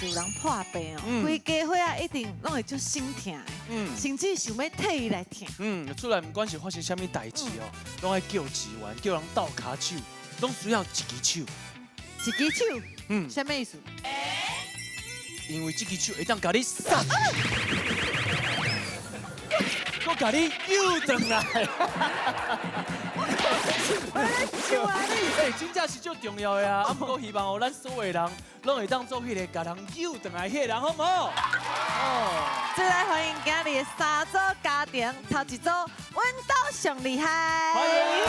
是有人破病哦，規家伙仔一定攏會足心疼的，甚至想欲替伊來疼。嗯，厝內毋管是發生啥物代誌哦，攏愛叫支援，叫人鬥跤手，攏需要一支手。一支手，啥物意思？因為這支手會當共你殺，閣共你救轉來。笑啊你！欸，真正是足重要的啊！啊，毋過希望哦，咱所有的人攏會當做彼個共人救轉來彼個人，好毋好？哦，再來歡迎今日的三組家庭，頭一組，阮兜上厲害。歡迎。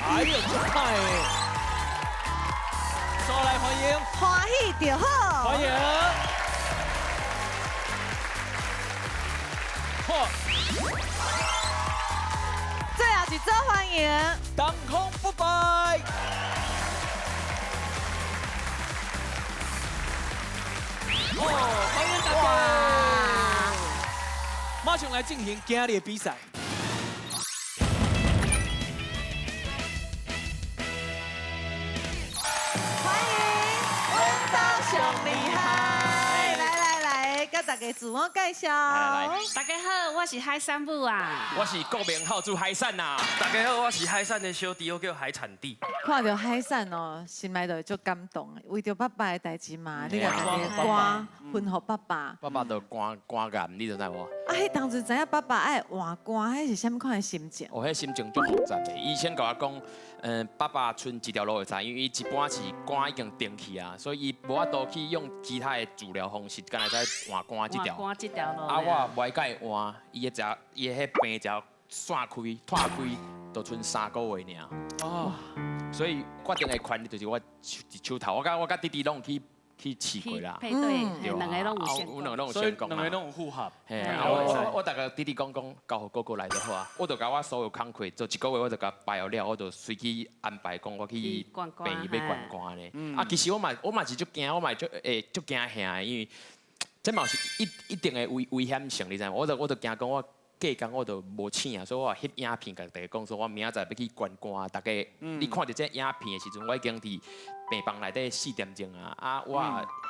哎呦，足歹的！再來歡迎，歡喜就好。歡迎。好。最後一組歡迎，當空不敗。哦，歡迎大家！馬上來進行今日的比賽。歡迎阮兜上厲害！來來來，佮大家自我介紹。來來，大家好，我是海產母啊。我是國民孝子海產啊。大家好，我是海產的小弟，我叫海產弟。看著海產哦，心內就會足感動的。為著爸爸的代誌嘛，你共家己的肝分予爸爸。爸爸就肝肝癌，你知無？啊，彼當陣知影爸爸愛換肝，彼是啥物款的心情？哦，彼心情足複雜的。醫生共我講，爸爸賰一條路會使，因為伊一般是肝已經停去啊，所以伊無法度去用其他的治療方式，敢若使換肝這條。換肝這條路。啊，我無愛共伊換，伊的只，伊的彼病只散開、脫開，就賰3個月爾。哦。所以決定的權利就是我一手頭，我佮弟弟攏有去試過啦。配對，兩個攏有成功。兩個攏有成功。兩個攏有符合。嘿，我逐个弟弟講講，交予哥哥來就好啊。我就共我所有工課做一個月，我就共排好了，我就隨去安排講我去病院欲捐肝呢。啊，其實我嘛是足驚，我嘛足會足驚嚇的，因為這嘛是一定的危險性，你知無？我就驚講我隔工我就無醒啊，所以我翕影片共大家講說，我明仔載欲去捐肝，大家你看著這影片的時陣，我已經佇病房內底4點鐘啊！啊，我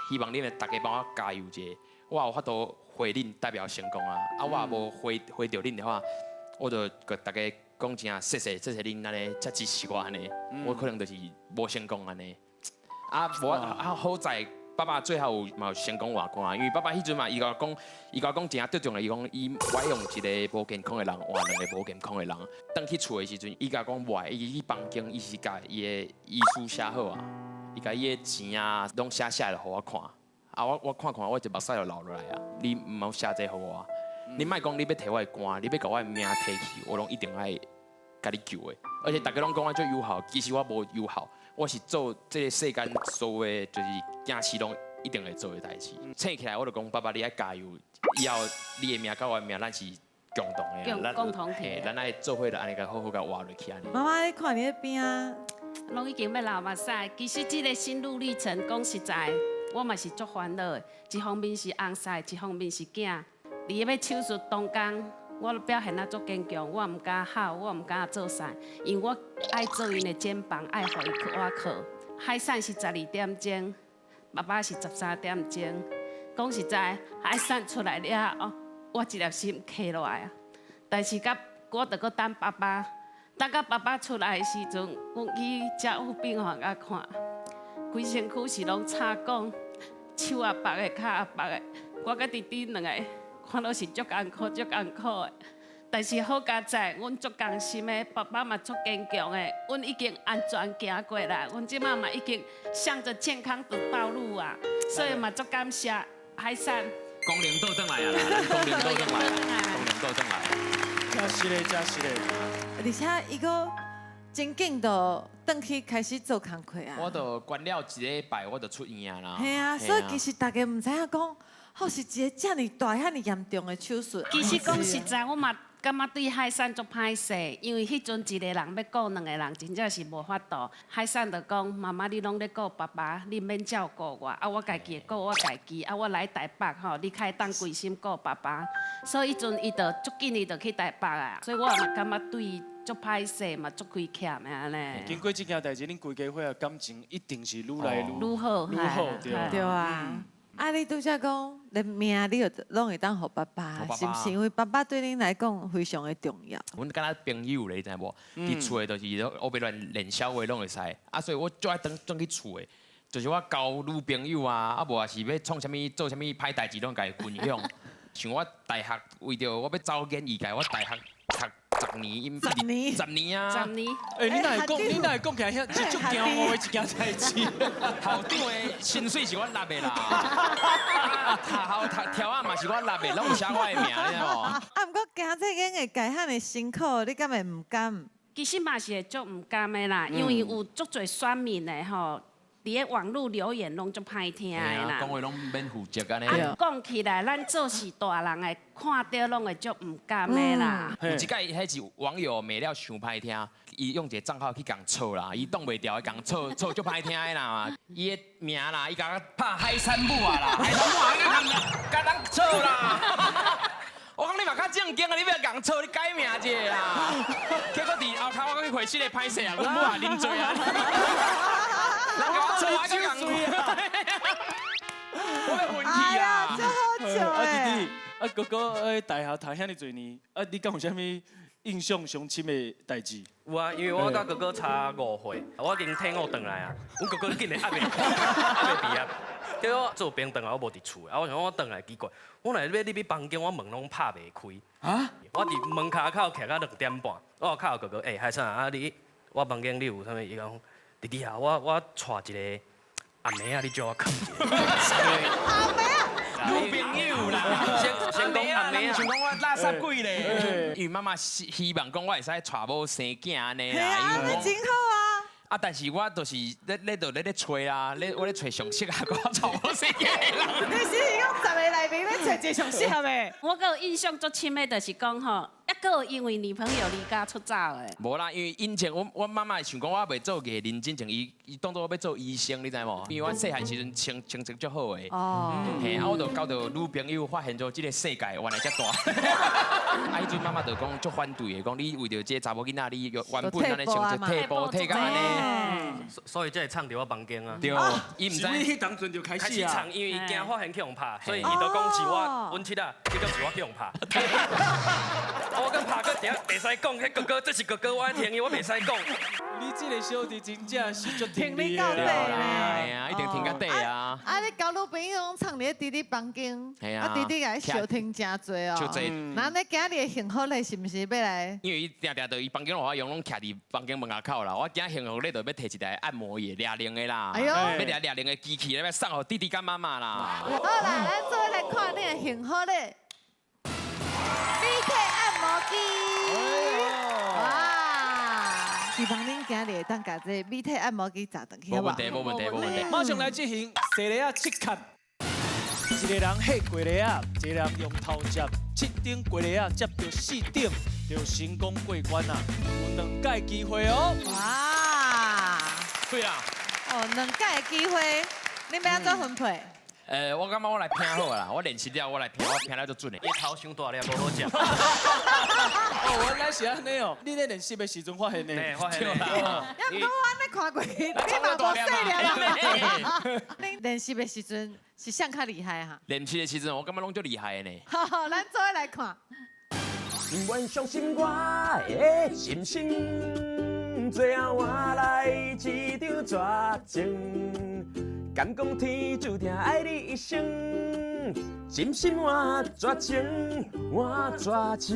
希望恁們大家幫我加油者，我有法度回恁代表成功啊！啊，我若無回回著恁的話，我就共大家講聲謝謝謝謝恁按呢遮支持我按呢，我可能就是無成功按呢。啊，無啊，好在爸爸最後有嘛有成功換肝，因為爸爸彼陣嘛，伊共我講，伊共我講誠鄭重的，伊講伊我用一個無健康的人換兩個無健康的人。轉去厝的時陣，伊共我講無愛，伊去房間，伊是共伊的遺書寫好啊，伊共伊的錢啊攏寫寫來予我看。啊，我看看，我一目屎就流落來啊！你毋好寫這予我，你莫講你欲提我的肝，你欲共我的命提去，我攏一定愛共你救的。而且大家攏講我足友好，其實我無友好。我是做這個世間所有的就是囝婿攏一定會做的代誌。醒起來我就講，爸爸你愛加油，以後你的命佮我的命，咱是共同的，共同體。咱愛做伙來按呢共好好共活落去按呢。媽媽，你看你彼邊啊，攏已經欲流目屎。其實這個心路歷程，講實在，我嘛是足煩惱的。一方面是翁婿，一方面是囝。佇欲手術當工，我表現啊足堅強，我毋敢哭，我毋敢做啥，因為我愛做𪜶的肩膀，愛予伊去倚靠。海產是12點鐘，爸爸是13點鐘。講實在，海產出來了後，我一粒心磕落來啊。但是佮我著閣等爸爸，等到爸爸出來的時陣，阮去加護病房佮看，規身軀是攏插管，手也縛的，跤也縛的，我佮弟弟兩个看著是足艱苦、足艱苦的。但是好佳哉，阮足甘心的，爸爸嘛足堅強的，阮已經安全行過來，阮這馬嘛已經向著健康的道路啊，所以嘛足感謝海產。功能倒轉來啊啦，功能倒轉來，功能倒轉來。真是嘞，真是嘞。而且伊閣真緊就轉去開始做工課啊。我就關了一禮拜，我就出院啊啦。嘿啊，所以其實大家毋知影講，予是一个遮爾大、遐爾嚴重的手術。其實講實在，我嘛感覺對海產足歹勢，因為彼陣一個人欲顧兩個人，真正是無法度。海產就講：媽媽，你攏咧顧爸爸，你毋免照顧我，啊，我家己會顧我家己，啊，我來台北吼，你較會當規心顧爸爸。所以彼陣伊就足緊，伊就去台北啊。所以我嘛感覺對伊足歹勢，嘛足虧欠的按呢。經過這件代誌，恁規家伙的感情一定是愈來愈愈好，愈好，對。對啊。啊！你拄才講，連命你都攏會當予爸爸，是毋是？因為爸爸對恁來講非常的重要。阮敢若朋友咧，你知無？佇厝的就是烏白亂練痟話攏會使。啊，所以我足愛轉轉去厝的，就是我交女朋友啊，啊無也是欲創啥物做啥物歹代誌，攏共伊分享。像我大學為著我欲走演藝界，我大學讀十年，十年，十年啊！十年。欸，你哪會講？你哪會講起來遐是足驚我的一件代誌？校長的薪水是我納的啦，讀校讀條仔嘛是我納的，攏有寫我的名，你知無？啊，毋過行這演藝界遐爾辛苦，你敢會毋甘？其實嘛是會足毋甘的啦，因為有足濟選民的吼。佇咧網路留言攏足歹聽的啦，講話攏免負責按呢。啊，講起來，咱做是大人的，看著攏會足毋甘的啦。有一擺，彼是網友罵了傷歹聽，伊用一個帳號去共錯啦，伊擋袂牢，伊共錯錯足歹聽的啦。伊的名啦，伊共我拍海產母啊啦，海產母啊，共人錯啦。我講你嘛較正經啊，你欲共錯，你改名一下啦。結果佇後跤我去會室咧歹勢啊，阮母也啉醉啊。人共我錯，我共我欲昏去啊！真好笑啊弟弟，啊哥哥，喺大學讀遐爾濟年，啊你敢有啥物印象上深的代誌？有啊，因為我佮哥哥差5歲，我已經退伍轉來啊。阮哥哥竟然還未畢業，結果做兵轉來我無佇厝，啊我想講我轉來奇怪，我若欲入去房間，我門攏拍袂開。啊？我佇門跤口徛到2點半，我敲哥哥，欸，海產啊你，我房間你有啥物？伊講。弟弟啊，我帶一個阿妹仔，你借我囥一下。阿妹仔，女朋友啦，先講阿妹仔，想講我垃圾鬼咧。因為媽媽希望講我會使娶某生囝按呢啦。啊，你真好啊。啊，但是我就是咧咧就咧咧揣啊，咧我咧揣上適合我娶某生囝的人。你是講10个內面咧揣一個上適合的？我閣有印象足深的，就是講吼。抑閣有因為女朋友離家出走的。無啦，因為以前我媽媽想講我袂做藝人，進前伊當作我欲做醫生，你知無？因為我細漢時陣成績足好的。哦。嘿，啊，我就交著女朋友，發現咗這個世界原來遮大。啊，彼陣媽媽就講足反對的，講你為著這個查某囡仔，你原本按呢成績退步退到按呢。所以才會藏佇我房間啊。對，伊毋知。彼當陣就開始藏，因為伊驚發現去予拍，所以伊就講是我阮七仔，結果是我去予拍。我跟拍哥等下袂使講，彼哥哥這是哥哥，我愛聽伊，我袂使講。你這個小弟真正是足挺你到底咧，係啊，一定挺到底啊！啊，你交女朋友攏藏佇弟弟房間，啊弟弟共你相聽誠濟哦。那你今日的幸福禮是毋是欲來？因為伊定定就伊房間予我用，攏徛佇房間門口啦。我今幸福禮就欲提一台按摩椅掠鈴的啦，哎呦，欲掠掠鈴的機器咧，欲送予弟弟佮媽媽啦。好啦，咱做伙來看你的幸福禮。美體按摩機，哇！希望恁今日會當共這個美體按摩機砸轉去，無問題，無問題，無問題。馬上來進行踅螺仔七崁，一個人下過螺仔，一個人用頭接，7頂過螺仔接著4頂，就成功過關啦。有2擺機會哦。哇！對啊。哦，2擺機會，你欲按怎分配？我感覺我來拼好啦，我練習了，我來拼，我拼了足準的。伊頭傷大粒，無好食。哦，原來是按呢哦，你咧練習的時陣發現的。對，發現的。也毋過我按呢看過，你嘛無細粒啦。你練習的時陣是啥較厲害哈？練習的時陣，我感覺攏足厲害的呢。好，好，咱做伙來看。不願相信我的心心，最後換來一場絕情。敢講天注定愛你一生，真心換絕情，換絕情。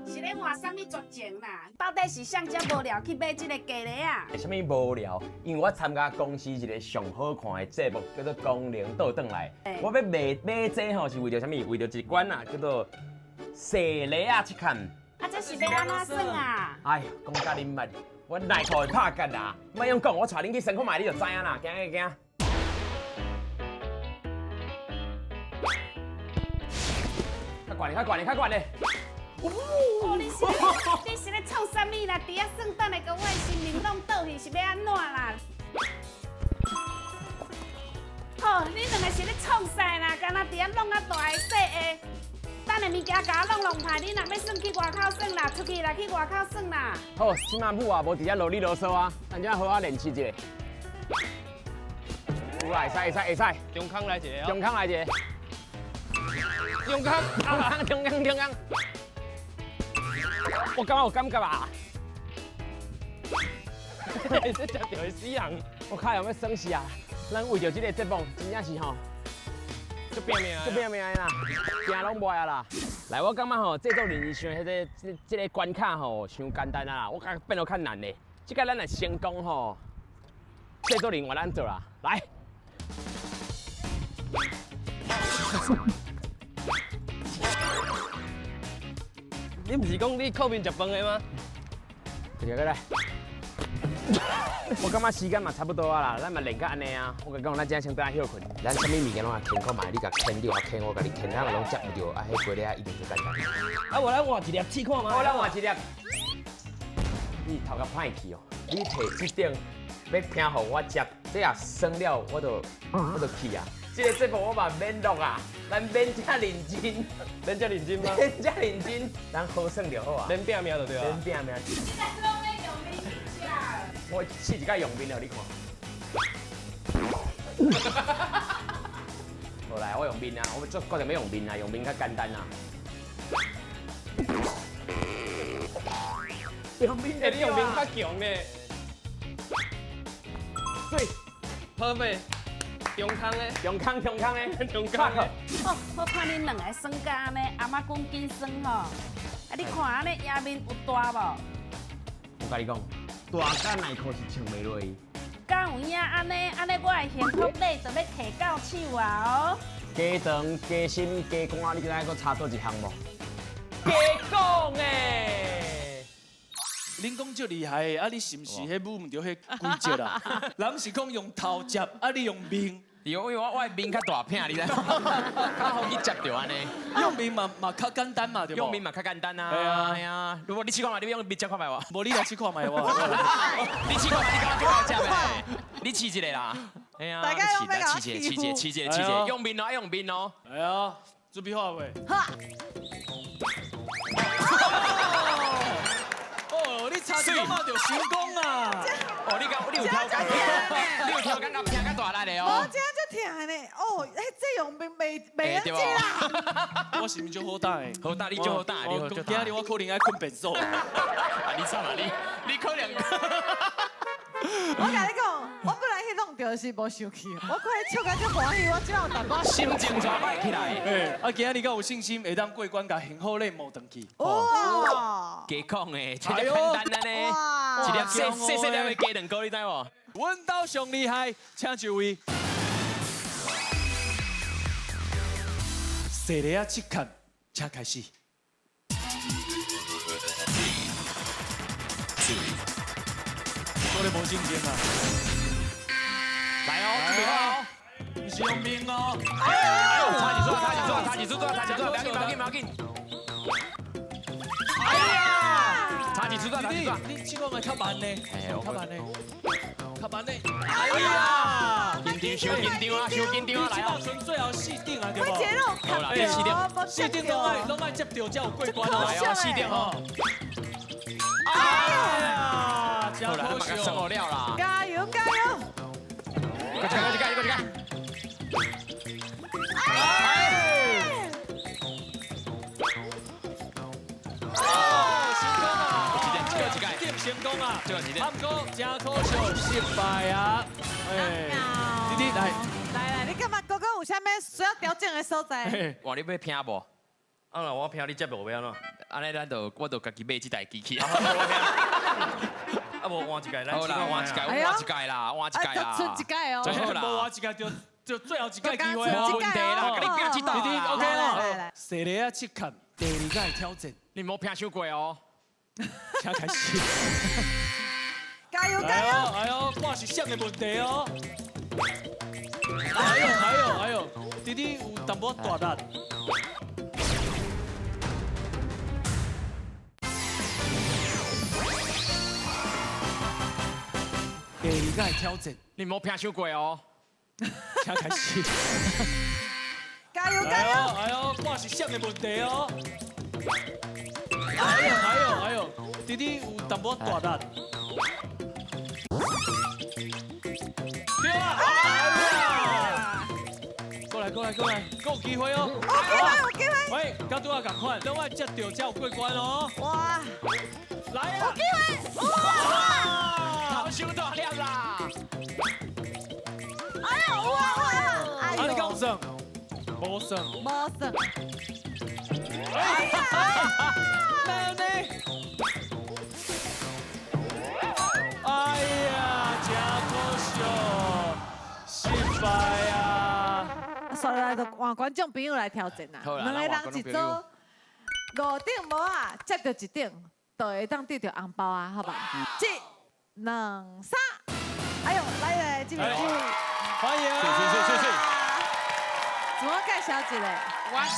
是咧換啥物絕情啦？到底是啥遮無聊去買這個雞螺仔？啥物無聊？因為我參加公司一個上好看的節目，叫做《光榮倒轉來》。我欲買買這吼，是為著啥物？為著一關啊，叫做踅螺仔七崁。啊，這是欲按怎耍啊？哎呀，講甲恁捌。我內褲會拍結啦，莫用講，我帶恁去耍看覓，你就知影啦。行行行。較悬的，较悬的，较悬的。哦，你是咧创啥物啦？伫遐耍，等下共我的生命弄倒去，是欲按怎啦？好，你两个是咧创啥啦？敢若伫遐弄啊大个细个，等下物件共我弄弄歹，你若欲耍去外口耍啦，出去啦，去外口耍啦。好，这马母啊，无伫遐啰里啰嗦啊，咱这好好练习一下。有啦，会使会使会使。中空来一个。中空来一个。中空，中空，中空，中空。我感觉有感觉啊！这食著会死人。我较用欲耍死啊！咱为著这个节目，真正是吼，足拼命，足拼命的啦，行拢袂啊啦。来，我感觉吼，制作人员想彼个这个关卡吼，伤简单啊啦，我感觉变得较难咧。这个咱若成功吼，制作人换咱做啦。来。你毋是讲你靠面食饭的吗？过来，我感觉时间嘛差不多啊啦，咱嘛练到按呢啊。我共你讲，咱这先转来歇睏。咱啥物物件拢爱牵看觅，你共牵着啊牵，我共你牵，咱若拢接毋著，啊，彼鸡仔一定足简单。啊，无咱换一粒试看觅。好，咱换一粒。你头壳歹去哦，你提这顶欲拼予我接，这也算了，我就去啊。这个节目我嘛免录啊，咱免遮认真，免遮认真吗？免遮认真，咱好耍就好啊。免拼命就对啊。免拼命。你若是拢欲用面去食？我试一摆用面予你看。好来，我用面啊，我做决定欲用面啊，用面较简单啊。用面，欸，你用面较强呢。水，perfect。中空的，中空中空的，中空的。哦，我看恁两个耍甲按呢，頷仔骨紧耍吼。啊，你看按呢颜面有大无？我共你讲，大甲内裤是穿袂落去。敢有影按呢？按呢，我的幸福礼就欲提到手啊！哦。加长、加深、加肝，你知影阁差佗一项无？加讲诶！恁讲足厉害的，啊你是毋是彼舞毋著彼规则啦？人是讲用头接，啊你用面。对，因为我的面较大片，你知无？较好去接著按呢。用面嘛较简单嘛，对无？用面嘛较简单啊。系啊。如果你试看觅，你用面接看觅无？无你来试看觅我。你试看觅，你感觉足好接的？你试一下啦。系啊。大家拢欲共我试一下，试一下，试一下，试一下，用面哦，爱用面哦。系啊，准备好未？好。哦，你差一点仔就成功啊！哦，你讲你有挑工，你有挑工，共拼较大力的哦。无，这足疼的呢。哦，这用面袂用接啦。我是毋是足好打的？好打，你足好打，你好。今仔日我可能爱睏便所。啊，你惨啊你，你可能。我共你讲，我本来彼弄著是无生气，我看伊笑甲足欢喜，我这有淡薄心情就歹起来。欸，啊，今仔日敢有信心会当过关，共幸福礼摸转去？哇！加讲的，这个简单的呢，一粒细细细粒的鸡卵糕，你知无？阮兜上厉害，请就位。踅螺仔七坎，请开始。我咧无正经啊！来哦，准备好哦，毋是用面哦。哎呦，差一撮，差一撮，差一撮，差一撮，不要紧，不要紧，不要紧。哎呀，差一撮，差一撮。你试看觅较慢呢？较慢呢？较慢呢？哎呀，紧张，伤紧张啊，伤紧张啊，来哦。这最后四顶啊，对无？好啦，四顶，四顶拢爱接著才有过关哦。来哦，四顶哦。哎呀，好啦，咱嘛算好了啦。加油加油！过一个，过一个，过一个。哎！哦，成功啊！一点成功啊！啊，毋过真可惜，失败啊！哎，弟弟来，来来，你感觉哥哥有啥物需要调整的所在？哇，你欲拼无？啊，若我拼你接无欲按怎？按呢，咱就我就家己买这台机器。啊，无换一届，好啦，换一届，换一届啦，换一届啦。剩一届哦。无换一届就最后一届机会哦。无问题啦，共你拼这道。弟弟，OK 啦。踅螺仔七坎，第二届挑战，你莫拼伤过哦。请开始。加油加油！哎呦，我是谁的问题哦？哎呦哎呦哎呦，弟弟有淡薄大力。第二个挑战，你莫拼伤过哦。请开始。加油加油！哎呦，我是啥的问题哦？哎呦哎呦哎呦，弟弟有淡薄大力。对啊！过来过来过来，够机会哦！有机会有机会！喂，刚拄仔仝款，等我接到才有过关哦。哇！来啊！有机会！哇！头伤大粒啦！哎呦哇哇！啊，你敢有算？无算。无算。哎呀！哪呢？哎呀，真可惜，失败啊！所以来就换观众朋友来挑战啦。两个人一组，五顶帽仔接著一顶，就会当得著红包啊，好吧？一、两、三，哎呦，来来，这边这位，欢迎，谢谢谢谢。自我介绍一下。我是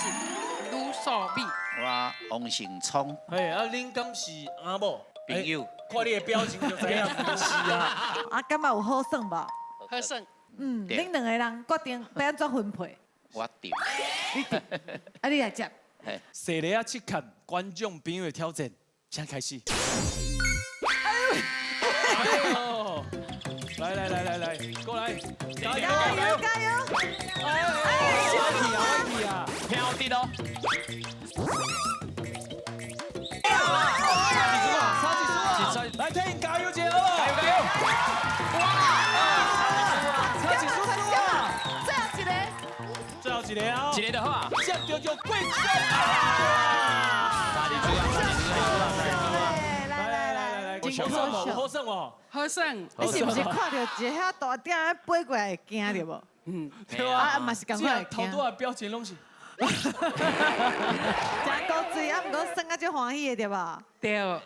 吕素美。我王成聪。嘿，啊，恁敢是阿某？朋友。看你的表情就知影不是啊。啊，感觉有好耍无？好耍。嗯，恁两个人决定欲按怎分配？我定。你定。啊，你来接。踅螺仔七坎，观众朋友的挑战，请开始。哎呦！来来来来来，过来，加油加油加油！哎呦，歪去啊歪去啊，飘滴咯。差一输啊！来，听加油一下好不好？加油加油！哇！差一输输啊！最后一个，最后一个啊！一个的话，接著就过关差一输啊！来来来来，好耍无？好耍无？好耍。你是毋是看著一个遐大鼎飞过来会惊著无？嗯，对啊，啊嘛是仝款会惊。头拄仔表情拢是。真古锥，啊，毋过耍甲足欢喜的对无？对。啊，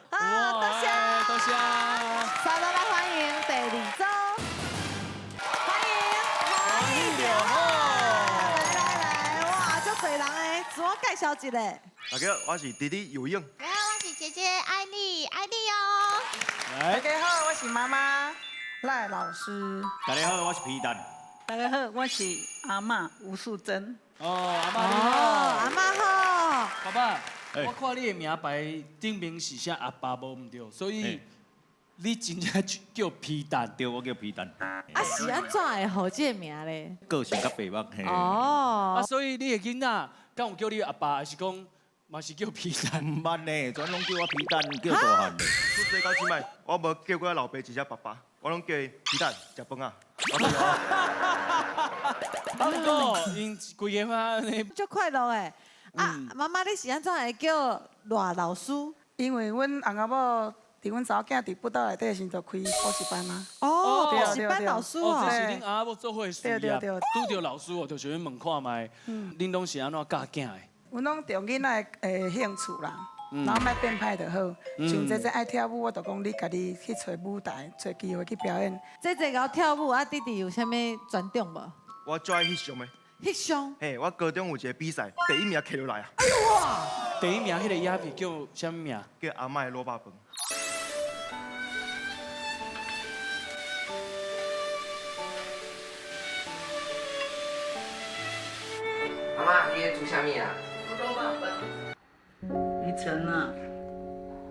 多谢，多谢。三来来欢迎第二组，欢迎，欢迎好。来来来，哇，足济人的，自我介绍一下。大家好，我是弟弟游泳。大家好，我是姐姐艾丽，艾丽哦。大家好，我是妈妈赖老师。大家好，我是皮蛋。大家好，我是阿嬷吴素贞。哦，阿嬷你好，阿嬷好。爸爸，我看你的名牌顶面是写阿爸无毋对，所以你真正叫皮蛋。对，我叫皮蛋。啊，是按怎会号这个名咧？个性较白目嘿。哦。啊，所以你的囡仔敢有叫你阿爸，还是讲嘛是叫皮蛋？毋捌呢，全拢叫我皮蛋，叫大汉的。出世到这摆，我无叫过我老爸一声爸爸，我拢叫伊皮蛋食饭啊。不过，𪜶规家伙呢，足快乐的。啊，妈妈，你是按怎会叫赖老师？因为阮翁仔某伫阮查某囝伫辅导内底的时阵，就开补习班啊。哦，补习班老师哦。这是恁翁仔某做伙的事业。拄著老师哦，就想欲问看觅，恁拢是按怎教囝的？阮拢重囡仔的兴趣啦，然后莫变歹就好。像姐姐爱跳舞，我就讲你家己去揣舞台，揣机会去表演。姐姐𠢕跳舞，啊弟弟有啥物专长无？我最爱翕相的。翕相？嘿，我高中有一个比赛，第一名摕落来啊！哎呦哇！第一名彼个影片叫啥物名？叫阿嬷的卤肉饭。阿嬷，你咧煮啥物啊？卤肉饭。宜晨啊，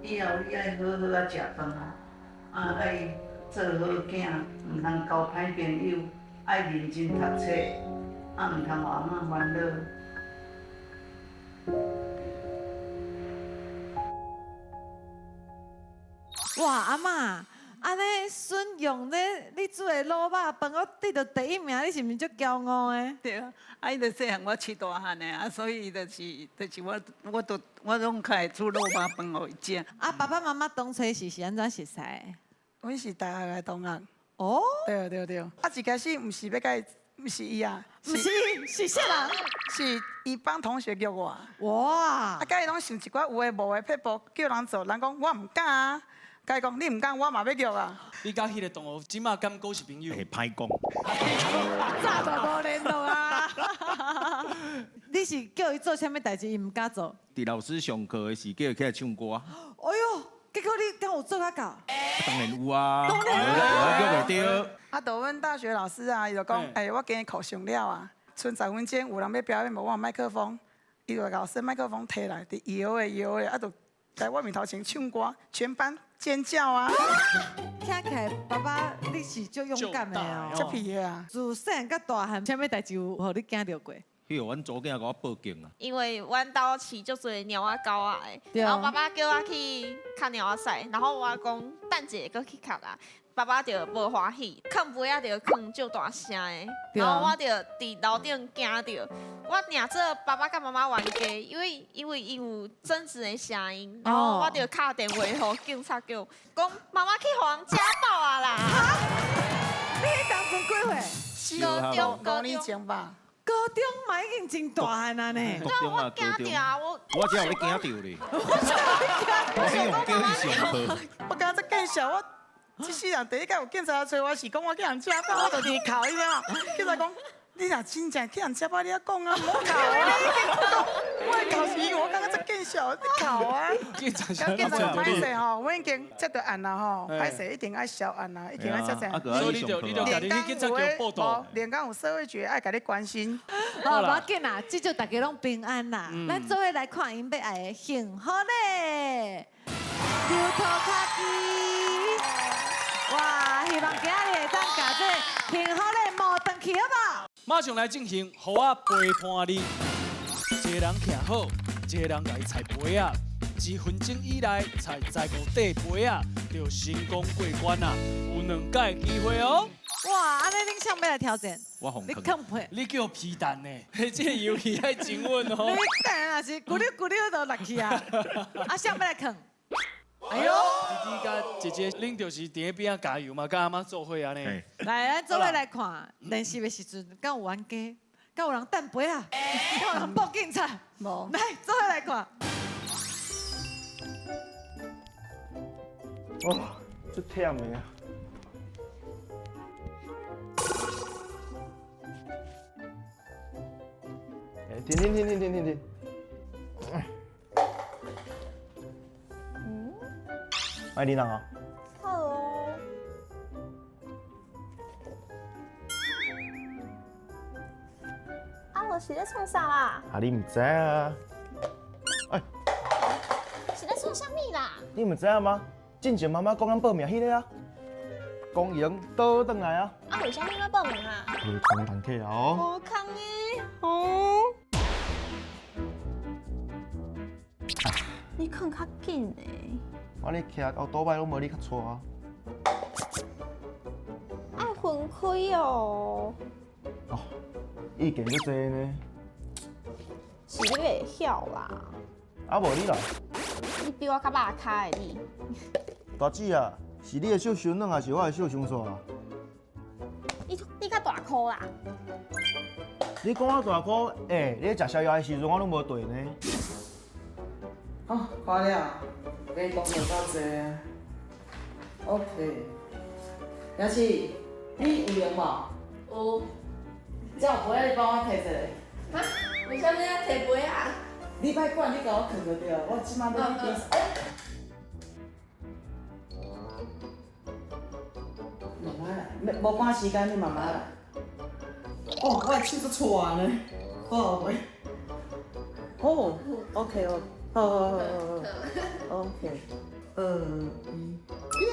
以后你爱好好仔食饭，啊爱做好囝，毋通交歹朋友，爱认真读册，啊毋通予阿嬷烦恼。哇，阿嬷，按呢孙用咧，你煮的卤肉饭，我得著第一名，你是毋是足骄傲的？对啊，啊伊就细汉我饲大汉的啊，所以就是我我都我拢较会煮卤肉饭予伊食。啊，爸爸妈妈当初是按怎熟似的？阮是大学的同学。哦。对对对。啊，一开始毋是欲共伊，毋是伊啊。毋是，是啥人？是伊班同学约我。哇！啊，佮伊拢想一寡有的无的撇步，叫人做，人讲我毋敢啊。佮伊讲你毋敢，我嘛欲约啊。你佮彼个同学这马敢阁是朋友？会歹讲。早就无联络啊！你是叫伊做啥物代志，伊毋敢做？伫老师上课的时，叫伊起来唱歌。哎哟，结果你敢有做甲到？当然有啊，当然有啊，约袂著啊，就阮大学老师啊，伊就讲，欸，我今日课上了啊，賰10分钟有人欲表演无？我有麦克风，伊就共我麦克风提来，伫摇的摇的，啊，就在我面头前唱歌，全班尖叫啊！听起来爸爸你是足勇敢的哦，足皮的啊！自细汉到大汉，啥物代志有予你惊著过？彼个阮祖囝共我报警啊！因为阮兜饲足济猫仔狗仔的，然后爸爸叫我去牵猫仔屎，然后我讲等一下阁去牵啦，爸爸就无欢喜，囥杯仔就囥足大声的，然后我就伫楼顶惊著，我领做爸爸佮妈妈冤家，因为伊有争执的声音，然后我就敲电话予警察局，讲妈妈去予人家暴啊啦！你彼当阵几岁？高中， 5年前吧。高中嘛已经真大汉啊呢。对啊，我惊著啊，我。我才有咧惊著咧。我用叫你上课。我感觉这见笑，我这世人第一摆有警察来找我是讲我去人家暴，我就伫哭，你知无？警察讲，你若真正去人家暴，你犹讲啊，毋好哭啊！我会哭是因为我感觉这见笑，你哭啊！警察警察歹势吼，我已经接著案啦吼，歹势一定爱销案啦，一定爱接这。所以你就家己去警察局报到。连讲有社会局爱共你关心。好，无要紧啦，至少大家拢平安啦。咱做伙来看𪜶欲爱的幸福咧，牛头跤机。哇，希望今仔日会当共这幸福咧摸转去，好无？马上来进行，予我陪伴你。一个人徛好，一个人共伊踩杯仔，1分钟以内踩15块杯仔，就成功过关啊！有2摆机会哦。哇，按呢恁啥欲来挑战？我红你囥配？你叫皮蛋呢？这个游戏爱真稳哦。你等下是咕溜咕溜就落去啊！啊，啥欲来囥？哎呦，弟弟佮姐姐，恁就是伫咧边仔加油嘛，佮阿妈做伙按呢。来，咱做伙来看练习的时阵，敢有冤家？敢有人掷杯仔？敢有人报警察？无。来，做伙来看。哇，足忝的啊！哎，停停停停停停停！爱琳娜啊！好哦。啊，我是咧创啥啦？啊，你毋知啊？哎，是咧创啥物啦？你毋知影吗？进前妈妈讲咱报名彼个啊，讲赢倒转来啊。啊，为啥物欲报名啊？无空通客啊哦。无空的哦。你困较紧的。我咧骑欧多摆拢无你较掣啊。爱分开哦。哦，意见足济呢。是你袂晓啦。啊，无你啦。你比我较肉跤的你。大姊啊，是你的手伤软，还是我的手伤煞啊？你较大箍啦。你讲我大箍，欸，你咧食宵夜的时阵，我拢无缀呢。好，看了，加工课够济啊。OK，雅琪，你有闲无？有。这有杯仔，你帮我提一下。哈？为啥物爱提杯仔？你莫管，你共我囥就对了。我这马欲去比赛。慢慢来，无赶时间，你慢慢来。哦，我的手足掣呢，好袂？哦，OK 哦，好好好好好，OK，2、1，耶！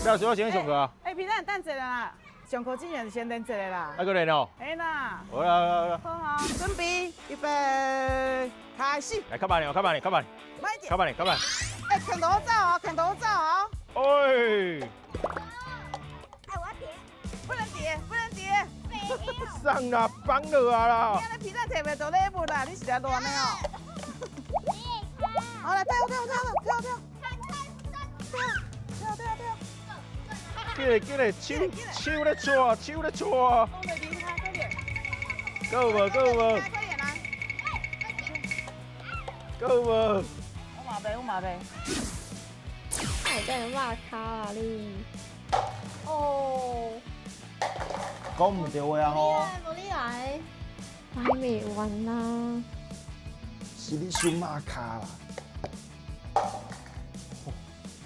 老师，我先上课啊。欸，皮蛋等一下啦，上课之前先练一下啦。爱阁练哦。嘿啦。好啦好啦好啦。好啊，准备，预备，开始。来，较慢点，较慢点，较慢。较慢点，较慢。欸，拳头走哦，拳头走哦。哎。哎，我要叠。不能叠，不能叠。上啦，放落啊啦。你按呢皮蛋提袂到礼物啦，你是来乱的哦。好来，跳跳跳跳跳。跳跳跳跳。紧来紧来，手手咧掣，手咧掣。够无够无？够无？我嘛袂，我嘛袂。哎，真肉跤啊你！哦。讲毋对话啊吼！无你来，我还袂完呢。是你伤肉跤啦！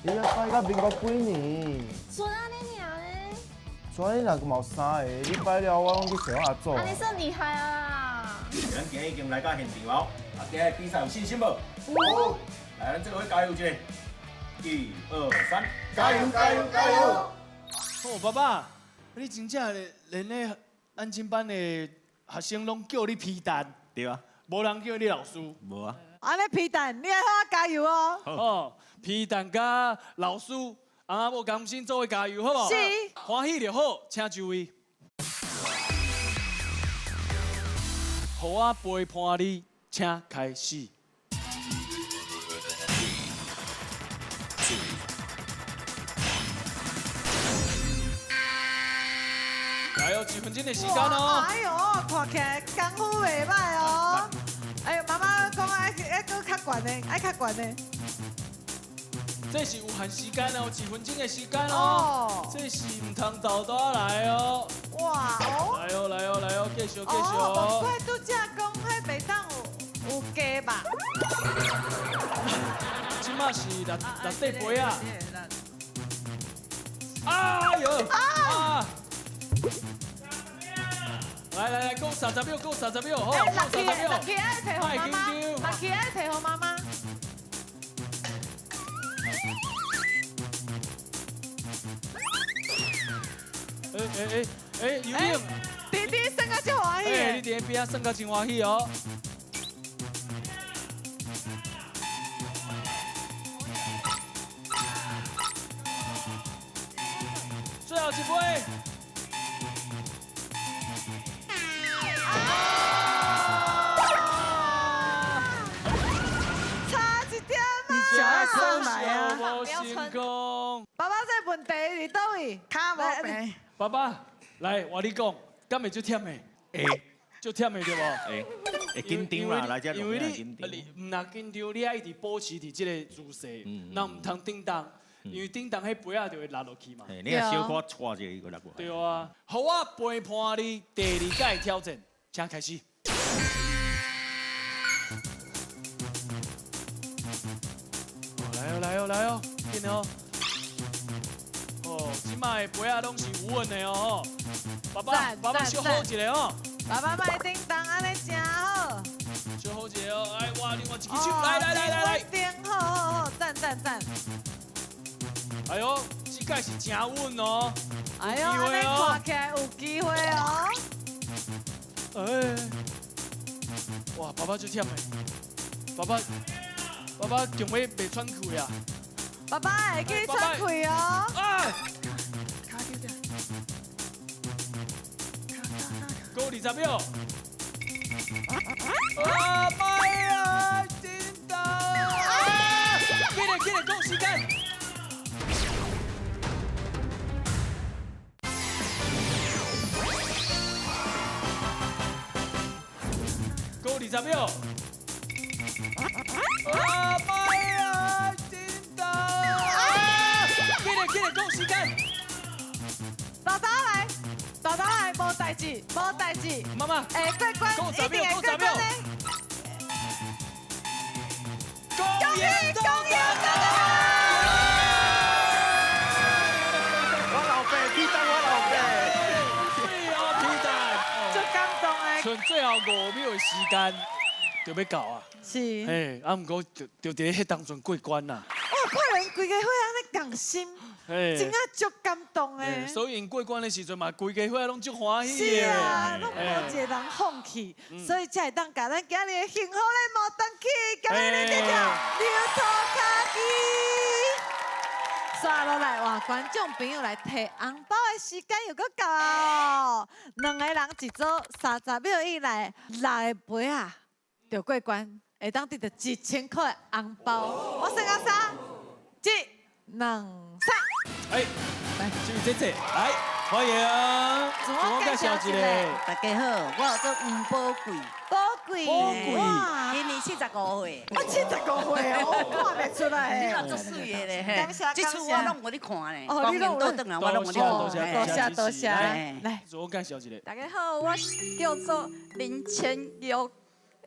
你遐摆到民国几年？剩按呢尔呢？所以若嘛有三个，你摆了我拢去找阿祖。啊，你算厉害啊！咱今日已经来到现场了，啊，今日比赛有信心无？有。来，咱这个加油一下，1、2、3，加油加油加油！哦，爸爸，你真正连咧安亲班的学生拢叫你皮蛋，对啊，无人叫你老师。无啊。按呢皮蛋，你爱好好加油哦。哦，皮蛋佮老师，翁仔某甘心做伙加油，好无？是。欢喜就好，请就位。予我陪伴你，请开始。来哦，1分钟的时间哦。哎呦，看起来功夫袂歹哦。哎呦，妈妈讲爱爱阁较悬的，爱较悬的。这是有限时间哦，1分钟的时间哦。这是唔通豆豆来哦。哇哦！来哦，来哦，来哦，继续继续哦。无怪拄则讲彼袂当有加吧？这马是六六块杯啊！哎呦！啊！来来来，够30秒，够30秒，好，够30秒。六起爱提予妈妈，六起爱提予妈妈。哎哎哎哎，游泳！弟弟算甲真欢喜。哎，你伫边仔算甲真欢喜哦。最后一杯。差一点啊！上来啊！无成功。爸爸，这问题伫佗位？跤无平。爸爸，来，我你讲，敢会足忝的？会。足忝的对无？会。会紧张啦，来这因为你，你毋若紧张，你爱一直保持伫这个姿势，那毋通叮当，因为叮当彼杯仔就会落落去嘛。你若小可掣一下，伊就落过。对啊，予我陪伴你第二届挑战，请开始。来哦，来哦，来哦，紧哦！哦，这摆的杯仔拢是有稳的哦。爸爸，爸爸小好一个哦。爸爸莫叮当，按呢真好。小好一个哦，哎，哇，另外一支手，来来来来来。叮，好好好，赞赞赞。哎呦，这届是真稳哦。哎呦，按呢看起来有机会哦。哎，哇，爸爸足忝的，爸爸。爸爸强欲袂喘气啊！爸爸会记喘气哦。哎！够20秒。啊！拜啊！叮当！紧来紧来，够时间。够20秒。啊！拜啊！叮当！紧来紧来，够时间。豆豆来，豆豆来，无代志，无代志。妈妈，会过关，一定会过关的。恭喜恭喜！我老爸，皮蛋，我老爸。对啊，皮蛋。足感动的。剩最后5秒的时间。就欲到啊！是。嘿，啊，毋过就伫咧彼当阵过关啦。哇，看人规家伙按呢仝心，真正足感动的。所以𪜶过关的时阵嘛，规家伙拢足欢喜的。是啊，拢无一个人放弃，所以才会当共咱今日的幸福的摩登去，感谢恁这条牛头跤机。刷落来，哇！观众朋友来提红包的时间又阁到啊！两个人一组，30秒以内，6个杯仔。就过关，会当得到1000块的红包。我算到3、1、2、3。哎，来，这位姐姐，来，欢迎。自我介绍一下。大家好，我叫做吴宝贵。宝贵。宝贵。今年75岁。我75岁哦，我看袂出来。你嘛足媠的咧，感谢。这出我拢有咧看咧。哦，你拢倒转来，我拢有咧看。多谢多谢。来，自我介绍一下。大家好，我叫做林千玉。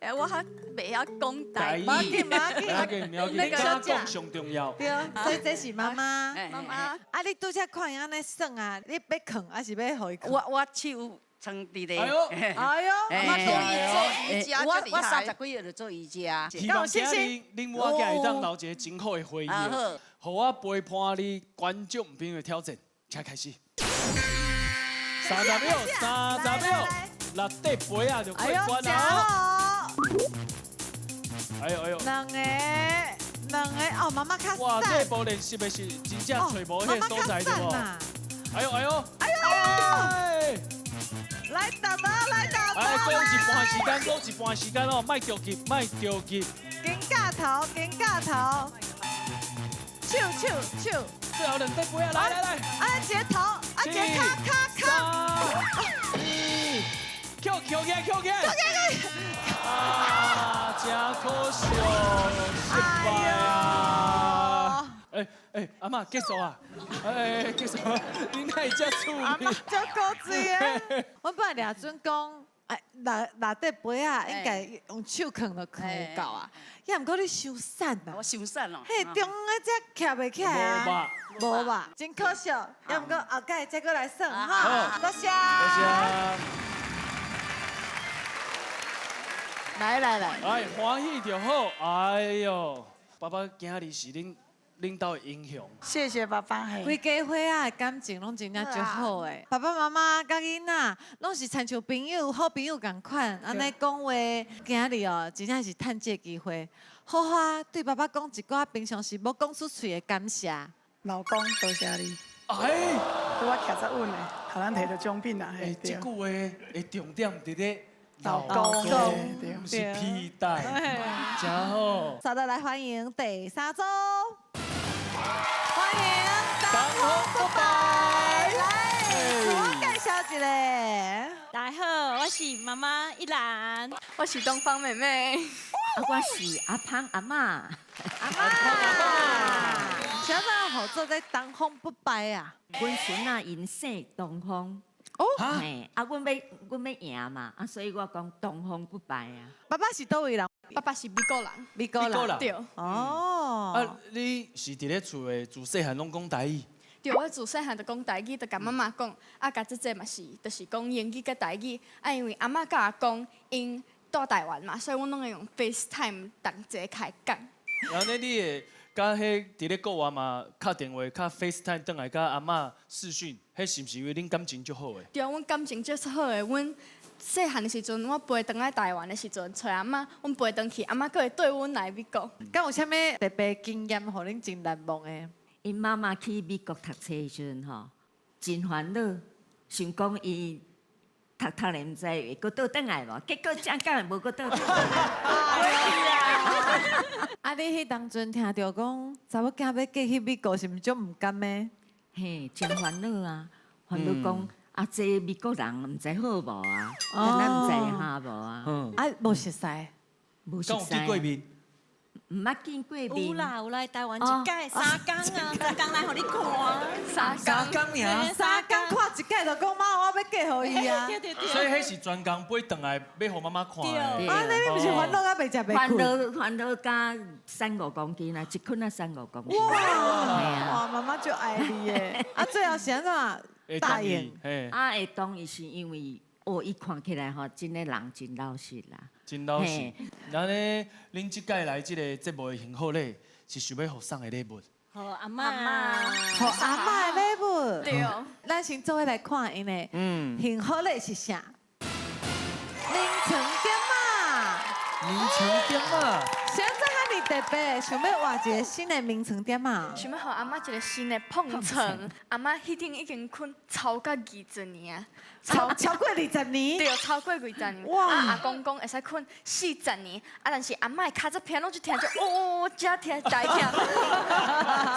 哎，我较袂晓讲台语。无要紧，无要紧，不要紧，不要紧，你敢讲上重要。对，所以这是妈妈。妈妈。啊，你拄才看伊按呢耍啊，你欲囥还是欲予伊囥？我手撑伫咧。哎呦，哎呦，妈妈讲伊做瑜伽我我足厉害30几岁就做瑜伽。希望今日恁母仔会当留一个真好的回忆，予我陪伴你观众朋友的挑战，请开始。30秒，30秒，六块杯仔就过关啊！哎呦哎呦，两个，两个哦，妈妈较哇，这无练习的是真正揣无彼个所在对无？哎呦哎呦，哎呦！来打吧，来打吧！哎，讲一半时间，讲一半时间哦，莫着急，莫着急。肩胛头，肩胛头，手手手。最后两块杯啊，来来来！啊，一个头，啊，一个跤跤跤。扣扣起来，扣起来！扣起来！啊，真可惜，失败啊！哎哎，阿嬷结束啊！哎，结束，你哪会遮趣味？阿嬷足古锥的。我本来掠准讲，哎，六六块杯仔应该用手囥就囥有够啊。也毋过你伤瘦啊！我伤瘦咯。嘿，中央这徛袂起来啊。无吧？真可惜。也毋过后盖再阁来算哈。多谢。多谢。来来来。哎，欢喜就好。哎呦，爸爸今日是恁兜的英雄。谢谢爸爸。规家伙仔的感情拢真正足好的，爸爸妈妈佮囡仔拢是亲像朋友、好朋友仝款，按呢讲话，今日哦，真正是趁这个机会，好好对爸爸讲一寡平常时无讲出喙的感谢。老公，多谢你。哎，对我徛遮稳的，予咱摕著奖品啊！哎，这句话的重点伫咧老公，毋是皮带，真好。稍等来欢迎第三组。欢迎东方不败，来，自我介绍一下。大家好，我是妈妈一兰，我是东方妹妹，啊，我是阿芳阿嬷。阿嬷，啥物号做这东方不败啊？阮孙仔𪜶姓东方。哦，嘿，啊，阮要赢嘛，啊，所以我讲东方不败啊。爸爸是佗位人？爸爸是美国人。美国人。对。哦。啊，你是伫咧厝的自细汉拢讲台语？对，我自细汉就讲台语，就共妈妈讲，啊，共姐姐嘛是，就是讲英语佮台语。啊，因为阿嬷佮阿公𪜶住台湾嘛，所以阮拢会用 FaceTime 同齐开讲。然后呢，你会佮彼伫咧国外嘛，敲电话、敲 FaceTime 转来佮阿嬷视讯，彼是毋是因为恁感情足好的？对，阮感情足好的。阮细汉的时阵，我飞转来台湾的时阵，揣阿嬷，阮飞转去，阿嬷阁会缀阮来美国。敢有啥物特别经验，予恁真难忘的？𪜶妈妈去美国读册的时阵吼，真烦恼，想讲伊读读咧，毋知会阁倒转来无？结果正港会无阁倒转来。啊，你彼当阵听著讲查某囝欲嫁去美国，是毋是足毋甘的？嘿，真烦恼啊！烦恼讲啊，这美国人毋知好无啊，敢若毋知哈无啊？啊，无熟似，无熟似。敢有见过面？毋捌见过面。有啦有来台湾一届三工啊，三工来予你看。三工尔。三工看一届就讲妈，我欲嫁予伊啊。对对对。所以彼是专工飞转来欲予妈妈看的。啊，你毋是烦恼到袂食袂睏？烦恼烦恼甲瘦5公斤啊，一困啊瘦5公斤。哇！哇，妈妈就爱你耶。啊，最后是按怎答应？啊，会同意是因为哦，伊看起来吼，真的人真老实啦。真老实。然后呢，恁这届来这个节目的幸福礼是想欲予送的礼物。予阿嬷，予阿嬷的礼物。对哦。咱先做伙来看𪜶的幸福礼是啥？眠床垫仔。眠床垫仔。啥这遐尔特别，想欲换一个新的眠床垫仔？想欲予阿嬷一个新的膨床，阿嬷彼顶已经睏超过20年啊，超过20年？对，超过20年。哇！阿公讲会使睏40年，啊，但是阿嬷的跤这偏拢就疼，就哦哦，遮疼，大疼。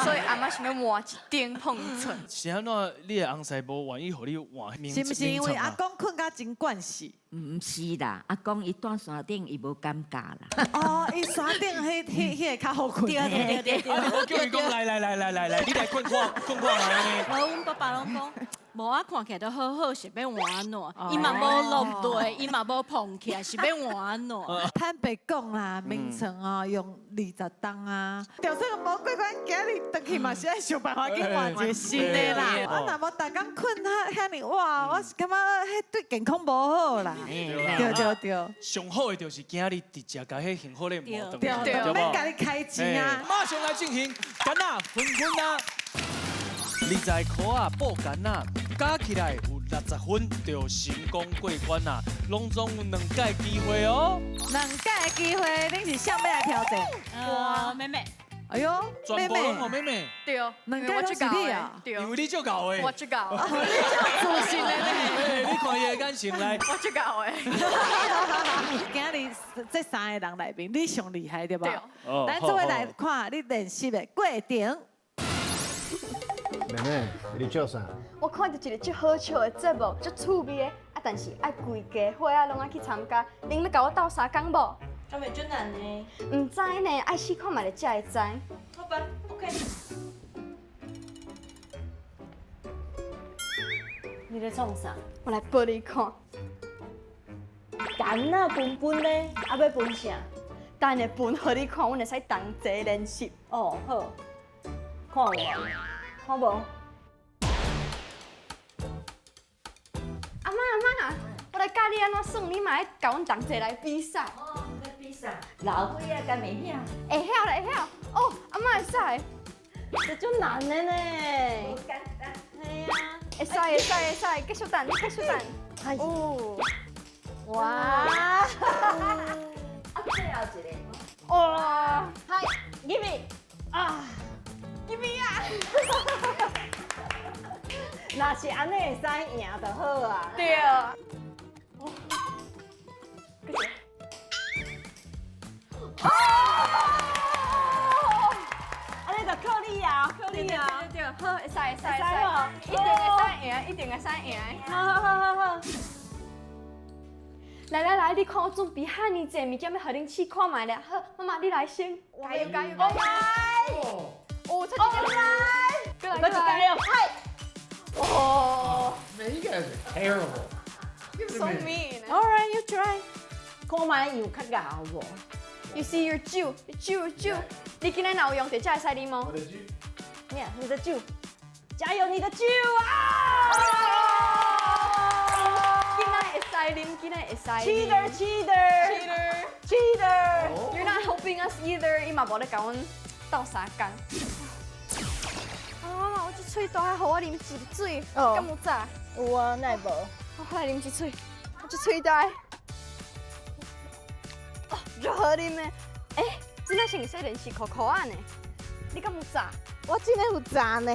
所以阿嬷想欲换一顶膨床。是按怎？你的翁婿无愿意予你换眠是毋是因为阿公睏甲真惯势？毋是啦，阿公伊蹛山顶，伊无感觉啦。哦，伊山顶彼个较好睏。对对对对。我叫伊讲来来来来来来，你来睏看睏看觅按呢。无，阮爸爸拢讲，无无啊，看起来都好好，是欲换按怎？伊嘛无落地，伊嘛无膨起来，是欲换按怎？坦白讲啦，明成哦，用20冬啊，就算无过关，今日转去嘛是爱想办法去换一个新的啦。啊，若无逐工睏遐遐尔晚，我是感觉彼对健康无好啦。对对对。上好的就是今日直接共彼幸福的模转对对，免共你开钱啊！马上来进行，柑仔分分啊！20箍仔布柑仔，加起来有60分，就成功过关啦！拢总有2届机会哦。2届机会，恁是啥欲来挑战？我妹妹。哎呦，全部拢予妹妹。对，两届拢是你啊？因为你足𠢕的。我足𠢕。你足自信的呢？你看伊的眼神来。我足𠢕的。今日这3个人内面，你上厉害对吧？对。咱做伙来看你练习的过程。妹妹，你笑啥？我看著一个足好笑的节目，足趣味的，啊，但是爱规家伙仔拢爱去参加，恁欲共我斗相共无？敢会足难呢？毋知呢，爱试看觅咧才会知。好吧，OK。你咧创啥？我来报你看。柑仔分分咧，啊欲分啥？等下分予你看，阮会使同齐练习。哦，好。看有无？看无？阿嬷阿嬷，我来教你按怎算，你嘛爱共阮同齐来比赛。哦，欲比赛，老岁仔敢会晓？会晓啦，会晓。哦，阿嬷会使。这足难的呢。无简单。嘿啊。会使会使会使，继续等，继续等。哦。哇！啊，最后一个。哇！嗨，入去。啊。入去啊！若是按呢会使赢就好啊。对。哦！按呢就靠你啊，靠你啊！对对对，好，会使会使会使，一定会使赢，一定会使赢。好好好好好。来来来，你看我准备遐尔济物件，欲予恁试看觅咧。好，妈妈你来先，加油加油！来！哦，出一个来，过来过来，嗨！哦，Man, you guys are terrible. So mean. All right, you try. 看觅有较𠢕无？You see your 酒，酒酒，你今日若有用就才会使啉哦。我的酒。你你的酒，加油，你的酒啊！今仔会使啉，今仔会使。 Cheater, cheater, cheater, cheater. You're not helping us either. 伊嘛无咧共阮斗相共。啊，妈妈，我这喙大，予我啉一水，敢有早？有啊，哪会无？我来啉一喙，我这喙大。哦，足好啉的。欸，这哪是会使练习箍箍仔呢？你敢有早？我真的有早呢。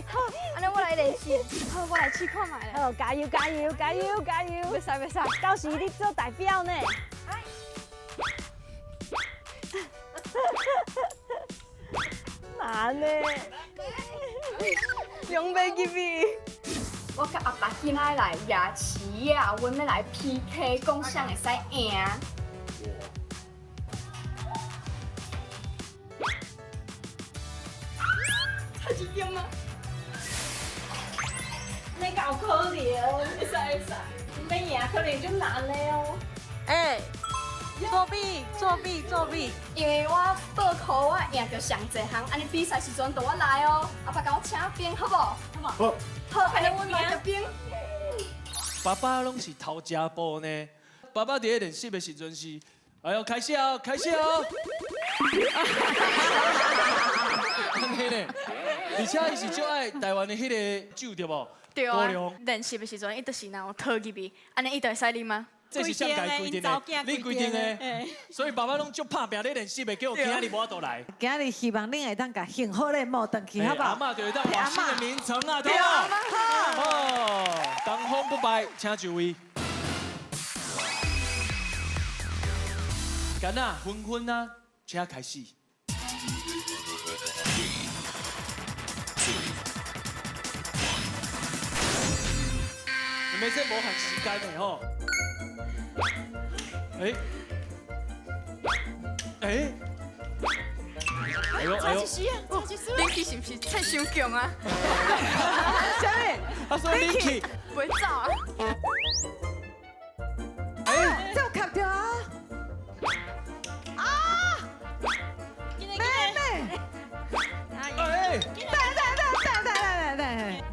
好，按呢我来练习。好，我来试看觅咧。好，加油加油加油加油！袂使袂使，到时你做代表呢。难呢？两袂入去。我佮阿爸今仔来夜市啊，阮欲来 PK，讲谁会使赢。差一点啊！你够可能？会使会使，欲赢可能足难的哦。欸，作弊作弊作弊！因为我报考我赢著上济项，按呢比赛时阵就我来哦。阿爸共我请冰，好无？好无？好。好，按呢阮来着冰。爸爸拢是头食步呢。爸爸伫咧练习的时阵是，哎哟，开始哦，开始哦。按呢咧，而且伊是足爱台湾的彼个酒对无？对啊。练习的时阵，伊就是若有倒入去，按呢伊就会使啉吗？这是谁家规定的？你规定的，所以爸爸拢足拍拚咧练习的，结果今仔日无法度来。今仔日希望恁会当共幸福的抹转去，好不好？阿嬷就会当换新的名称啊，对阿嬷好。哦，东方不败，请就位。柑仔分分啊，请开始。你们这无限时间的吼。哎，哎，哎呦哎呦，差一丝啊！恁去是毋是切伤强啊？啥物？他说恁去袂走啊？哎，这有卡著啊！啊！妹妹，哎，等等等等等等等，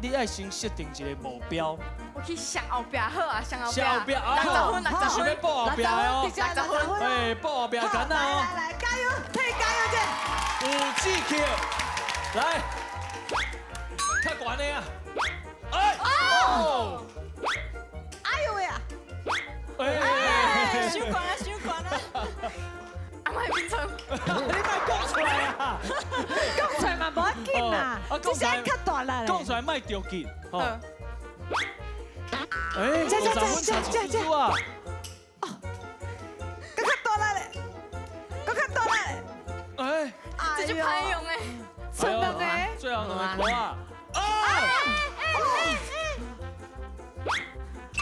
你爱先设定一个目标。我去上后壁好啊，上后壁。上后壁啊， 60分，60分。想欲报后壁的哦， 60分。哎，报后壁简单哦。来来，加油，替加油者。有志气，来，较悬的啊！哎，哦，哎呦喂啊！哎，伤悬啊，伤悬啊！阿嬷眠床。你莫讲出来啊！讲出来嘛无要紧啦，这声较大力。讲出来莫着急，吼。哎，50分差一丝啊！哦，阁较大力咧，阁较大力。哎，这就歹用的，剩两个，最后两个箍仔。啊！哎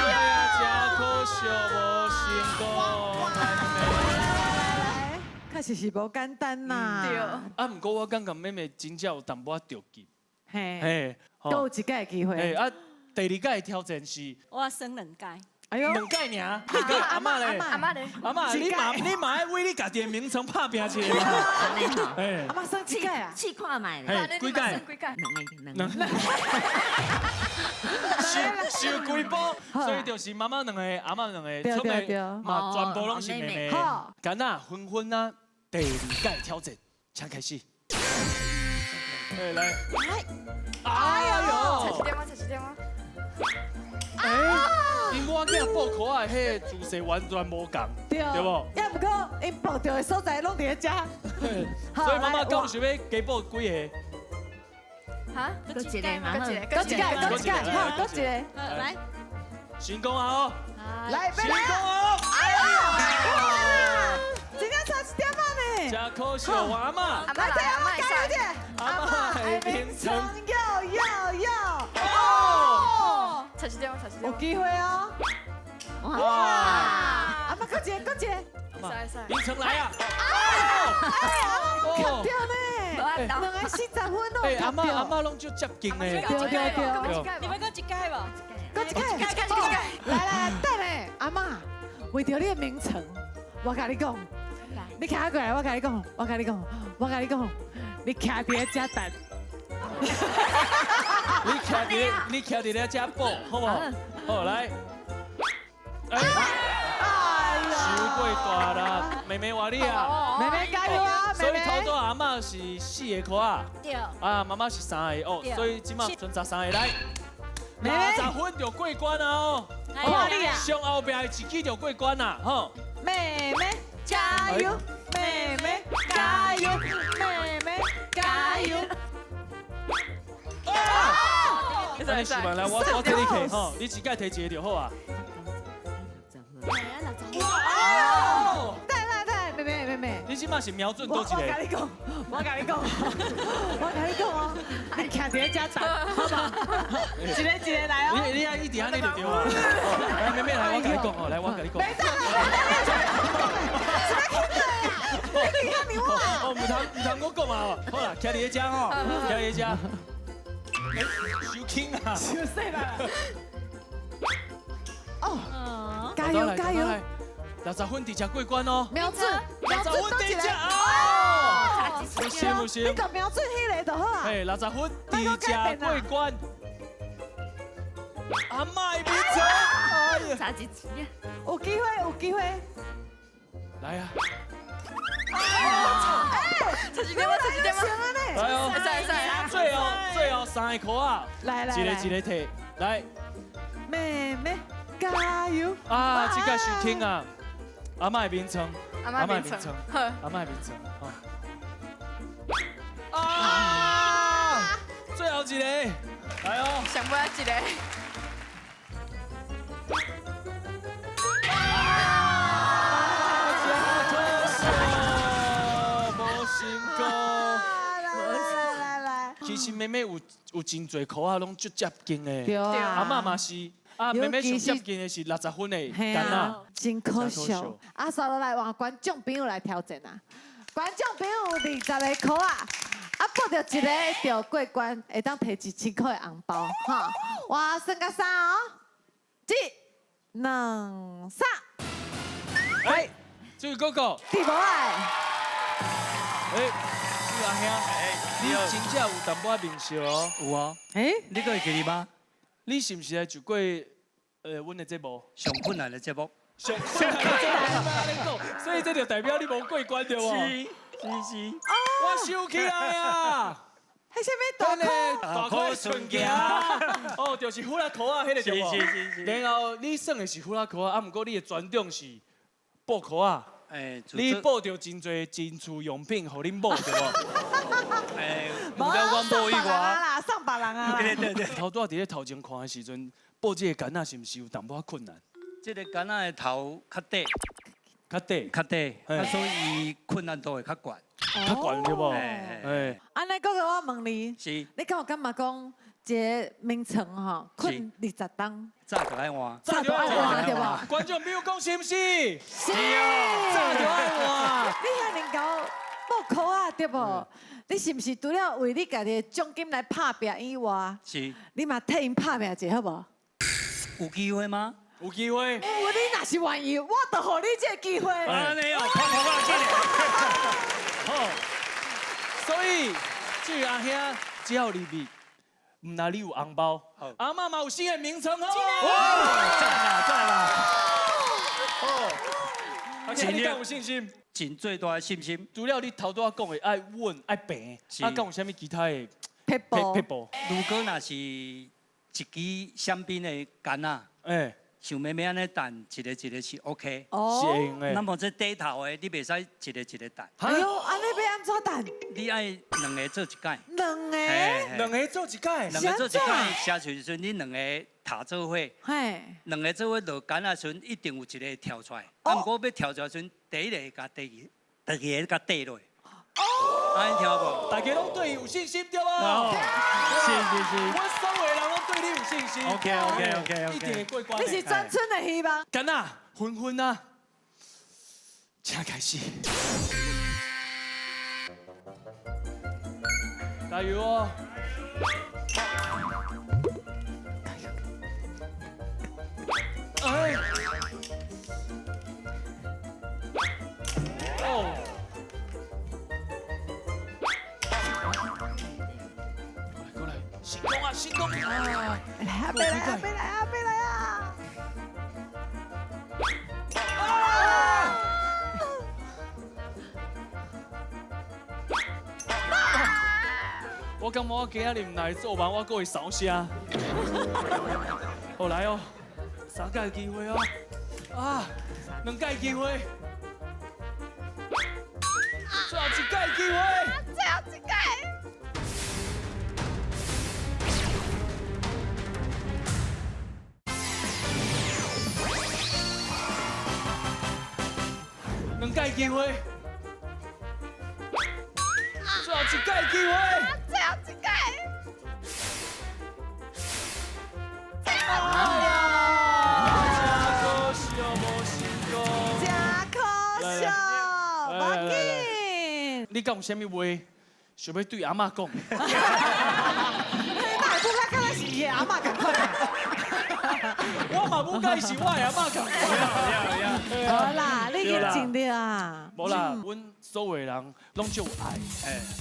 呀，真可惜，无成功。确实是无简单呐。对。啊，毋过我感觉妹妹真正有淡薄仔著急。嘿。嘿。都有一届机会。嘿啊。第二届挑战是，我算两届。哎呦，两届尔，两届阿嬷咧，阿嬷咧，阿嬷，你嘛爱为你家己的名称拍拼一下。哎，阿嬷算几届啊？试看觅。嘿，几届？两个，两个。收几波，所以就是妈妈两个，阿嬷两个，出面嘛全部拢是妹妹。干那纷纷啊，第二届挑战，请开始。哎，来。哎呦！差一点仔，差一点仔。哎，因我囝报箍仔的彼个姿势完全无仝，对无？也毋过𪜶报著的所在拢伫咧遮。所以妈妈讲想欲加报几个？哈？阁一个嘛，阁一个，阁一个，阁一个，好，阁一个。来，成功啊！哦，来，成功哦！哎呀，哇，真正差一点仔呢。真可惜，我阿嬷。来，阿嬷加油者！阿嬷的名称。要要要！哦，差一点，差一点。有机会哦！哇！阿嬷，阁一个，阁一个。名称来啊！哎呀，阿嬷卡掉呢！两个40分拢哎，阿嬷阿嬷拢足接近的。对对对。你欲阁一届无？阁一届，一届，一届。来来，等下，阿嬷，为著你的名称，我共你讲，你徛过来，我共你讲，我共你讲，我共你讲，你徛伫咧遮等。你徛伫咧遮报，好无？好来。哎，伤过大啦，妹妹话你啊，妹妹加油啊！所以头拄阿嬷是4个箍仔，对，啊妈妈是3个哦，所以这马剩13个来，60分就过关啊哦，上后壁的一支就过关啦，吼。妹妹加油，妹妹加油，妹妹加油。啊！你示范来，我替你提吼，你一届提一个就好啊。哇！来来来，妹妹妹妹，你这马是瞄准佗一个？我共你讲，我共你讲，我共你讲哦，你徛伫咧遮等，好无？一个一个来哦。你爱一直按呢就对啊。来，妹妹来，我共你讲哦，来，我共你讲。没得啦，你看你我。哦，毋通毋通阁讲啊！好啦，徛伫咧遮吼，徛伫咧遮。伤轻啊！伤细啦。哦，加油加油！ 60分直接过关哦。瞄准，瞄准60分直接哦。不行不行，你讲瞄准彼个就好啊。嘿，60分直接过关。阿嬷的名称，哎呀，差一支啊！有机会，有机会。来啊！哎，差一点吗？差一点吗？来哦，会使会使。最后3个箍仔，来来一个一个提，来。妹妹加油！啊，这个伤轻啊！阿嬷的眠床，阿嬷的眠床，阿嬷的眠床，吼。啊！最后一个，来哦。上尾一个。真可惜，无成功。来来来。其实妹妹有真济箍仔拢足接近的，对啊。阿嬷嘛是。啊，妹妹上接近的是60分的，艰啊，真可惜。啊，煞落来换观众朋友来挑战啊！观众朋友有20个箍仔，啊，报著一个就过关，会当提1000块的红包，哈。我算到三哦，一、两、三。哎，这位哥哥。伫无爱。哎，这位阿兄，你真正有淡薄仔面熟哦。有啊。哎，你阁会记得吗？你是毋是来上过阮的节目？上困难的节目。上困难的节目，所以这就代表你无过关对无？是是是。我收起来啊！彼啥物大箍？大箍顺行。哦，就是呼啦箍仔，彼个对无？是是是。然后你算的是呼啦箍仔，啊，毋过你的专长是报箍仔。哎，你报著真济情趣用品，予恁某对无？哎，除了阮某以外，啦，送别人啊。对对对。头拄仔伫咧头前看的时阵，报这个杆仔是毋是有淡薄仔困难？这个杆仔的头较短，较短，较短，啊，所以困难度会较悬。较悬对无？哎。按呢，哥哥，我问你，是，你敢有感觉讲一个眠床吼，睏20冬，早就爱换，早就爱换对无？观众朋友讲是毋是？是啊，早就爱换。你遐尔𠢕报箍仔对无？你是毋是除了为你家己的奖金来拍拼以外，是，你嘛替𪜶拍拼一下好无？有机会吗？有机会。有，你若是愿意，我就予你这个机会。按呢哦，拍拍拍，好，所以这位阿兄只要入去，毋但你有红包，阿嬷嘛有新的名称哦。赞啦赞啦！哦，而且你敢有信心？尽最大的信心。除了你头拄仔讲的爱稳爱平，啊，敢有啥物其他的撇步？撇步。如果若是一支香槟的杆仔，哎。像妹妹按呢弹，一个一个是 OK，是会用的。那么这底头的，你袂使一个一个弹。哎哟，按呢欲按怎弹？你爱两个做一届。两个？两个做一届。两个做一届，写出时阵你两个塔做伙。嘿。两个做伙落杆仔时阵，一定有一个跳出来。啊，毋过欲跳出来时阵，第一个会共第二，第二个共缀落。哦。按呢听无？大家拢对伊有信心对无？是是是。我所有人拢对你有信心。 OK，OK，OK，OK。一定会过关。你是全村的希望。干仔，芬芬啊，请开始。加油哦！哎。哦。过来，成功啊，成功啊！来啊，别来啊，别来啊，别来啊！我感觉我今仔日毋来做梦，我阁会烧声。好来哦，三届机会哦，啊，两届机会，最后一届机会，最后一届。两届机会，最后一届机会，最后一届。哎呀，真可惜哦，无成功。真可惜，无要紧。你敢有啥物话想欲对阿嬷讲？那会不敢敢若是伊的阿嬷仝款啊？我嘛不介是我的阿嬷仝款。无啦，你已经尽力啊。无啦，阮所有的人拢足有爱，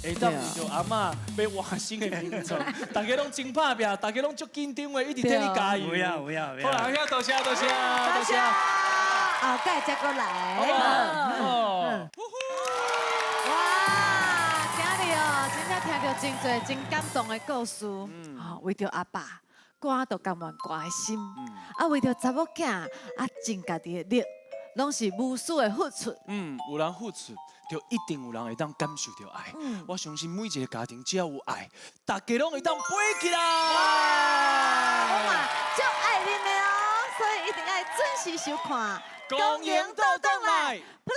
会当为著阿嬷欲换新的眠床，大家拢真拍拼，大家拢足紧张的，一直替你加油。有影有影有影。好啦，阿兄多谢多谢多谢。后盖才阁来。哦。哇，今日哦，真正听著真济真感动的故事，吼，为著阿爸，肝都甘愿挂的心，啊，为著查某囝，啊，尽家己的力，拢是无私的付出。嗯，有人付出，就一定有人会当感受著爱。我相信每一个家庭只要有爱，大家拢会当飞起来。我嘛足爱恁的哦，所以一定爱准时收看《公赢倒转来 Plus》。